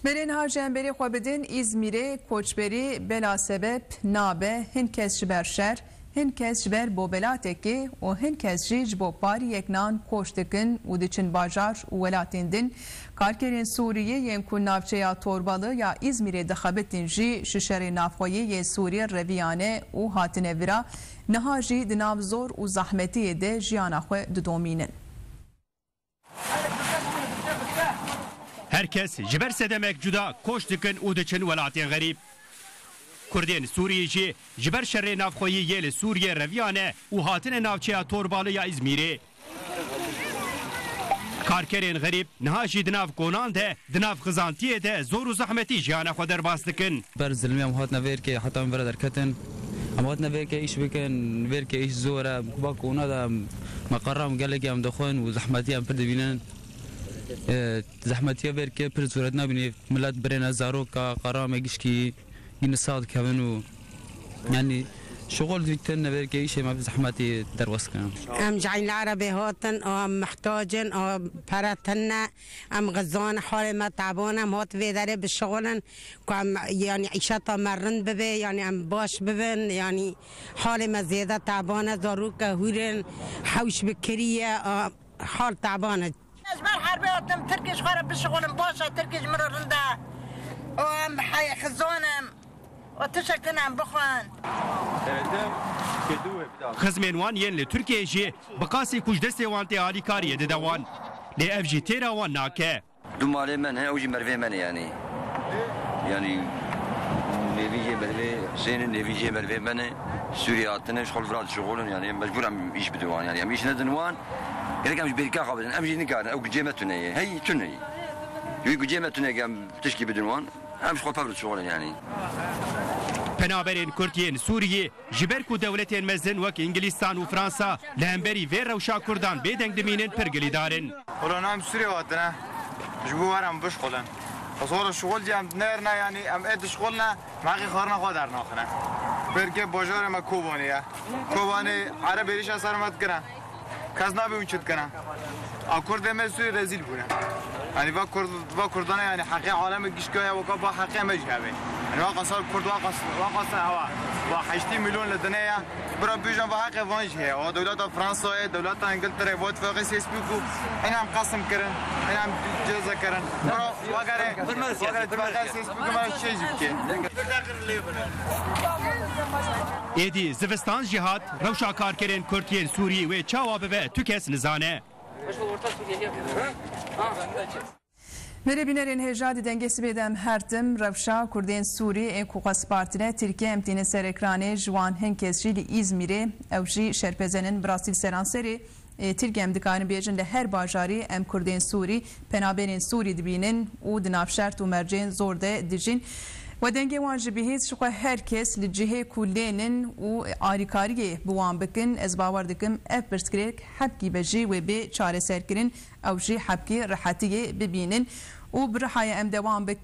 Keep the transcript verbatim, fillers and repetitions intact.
Berê niha ji em berê xwe bidin Îzmîrê. Koçberî bela sebeb nabe, hin kes ji ber şer, hin kes ji ber bobelatekê û hin kes jî ji bo pariyek nan koç dikin û diçin bajar û welatên din. Karkerên Sûriyê yên ku navçeya Torbalı ya Îzmîrê dixebitin jî ji şerê navxweyî yê Sûriyê reviyane û hatine vira, niha jî di nav zor û zehmetiyê de jiyana xwe didomînin. Her kes ji ber sedemek cuda koç dikin û diçin welatên xerîb. Kurdên Sûriyê jî ji ber şerê navxweyî yê li Sûriyê reviyane û hatine navçeya Torbalı ya Îzmîrê. Karkerên xerîb niha jî di nav konan de, di nav xizantiyê de zor û zehmetî jiyana xwe derbas dikin. Ber zilmê em hatine vê êrkê, heta em vira derketin. Em hatine vê êrkê îş bikin, vê êrkê îş zor e. Ba kona de em meqera em gelekî em dixwin û zehmetî em pir dibînin. E, zehmetiya vê êrkê pir zor e, nabînî milet birêne zaroka, qara me gişkî, gîni sağ dikevin û, yanî, şixul diktin, vê êrkê îşê me bi zehmetî derbas kirin. Em ji Eyn Erebê hatin, a mihtac in, a pere tune, em xizan, halê me teban, em hat vê derê bişixulin, ku em, yanî, îşeta me rind bibe, yanî, em baş bibin, yanî, halê me zêde teban e, zarok e, hûr in, hewş bi kirî ye, a, hal teban e. Ez ber herbê hatim, Tirkî ji xwe re bişixulin, baş e, Tirkî ji min re rind e. Û em heye xizan in. Û tişek tune em bixwin. Xizmên wan yên li Tirkiyeyê jî bi qasî ku ji destê wan tê alîkariyê dide wan. Lê ev jî têra wan nake. Du malê me ne, ew jî mervê me ne yanî. Yanî nêvî jê mervê Husênê, nêvî jê mervê me ne. Sûriyê hatine, ji xwe li vir dişixulin yanî, mecbûr em îş bidin wan yanî. Em îş nedin wan, gerek em ji bêrka xwe bidin. Em jî nikarin, ew gucê me tune ye. Hey tune ye. Wî gucê me tune ke em tişkî bidin wan. Em ji xwe pev dişixulin yanî. Penaberên Kurd yên Sûriyê ji ber ku dewletên mezin wek Îngilîstan û Fransa li hemberî vê rewşa Kurdan bêdeng dimînin, pir gilîdar in. Wela em Sûriyê hatine, ji bo werin bişxulin. Ez were şixul jî em nerine, yanî em ê dişxulne, me heqê xwarina xwe dernaxine. Berkê bajarê me Kobanê ye. Kobanê Ereb êrîşa ser me dikine. Kes nabe hûn çi dikine. A Kurdê me Sûrî rezîl bûne. Yanî va Kurd, va Kurdane yanî heqê aleme gişkaya weka va heqê me jî hebe. Yanî va qasar Kurd va qas, va qasar hewa. Va heştî milyon li dinê ya. Bira bêjin va heqê van jî heye. Va dewleta Fransayê, dewleta Îngiltereyê, va îtifaqê Sêspîk û hîn em qesim kirin, hîn em ceza kirin. Bira wagere, wagere îtifaqê Sêspîk û me çê jî bike. Êdî zivistan jî hat, rewşa karkerên Kurd yên Sûrî wê çawa bibe, tu kes nizane. Berê bînerên hêja, di dengê sibê de em her tim rewşa Kurdên Sûrî ên ku xwe spartine Tirkiye em tînin ser ekranê, ji wan hin kes jî li Îzmîrê, ew jî şerpêzen in, bi rastî li seranserê, ê, Tirkiye em dikarin bêjin li her bajarî em Kurdên Sûrî, penaberên Sûrî dibînin û di nav şert û mercên zor de dijîn. We dengê wan jî bihîst, ji xwe her kes li cihê ku lênin û alîkariyê bi wan bikin, ez bawer dikim ev pirsgirêk hebkî be jî wê bê çareserkirin, ew jî hebkî rihetiyê bibînin. Û bi riha ye em dewam bikin.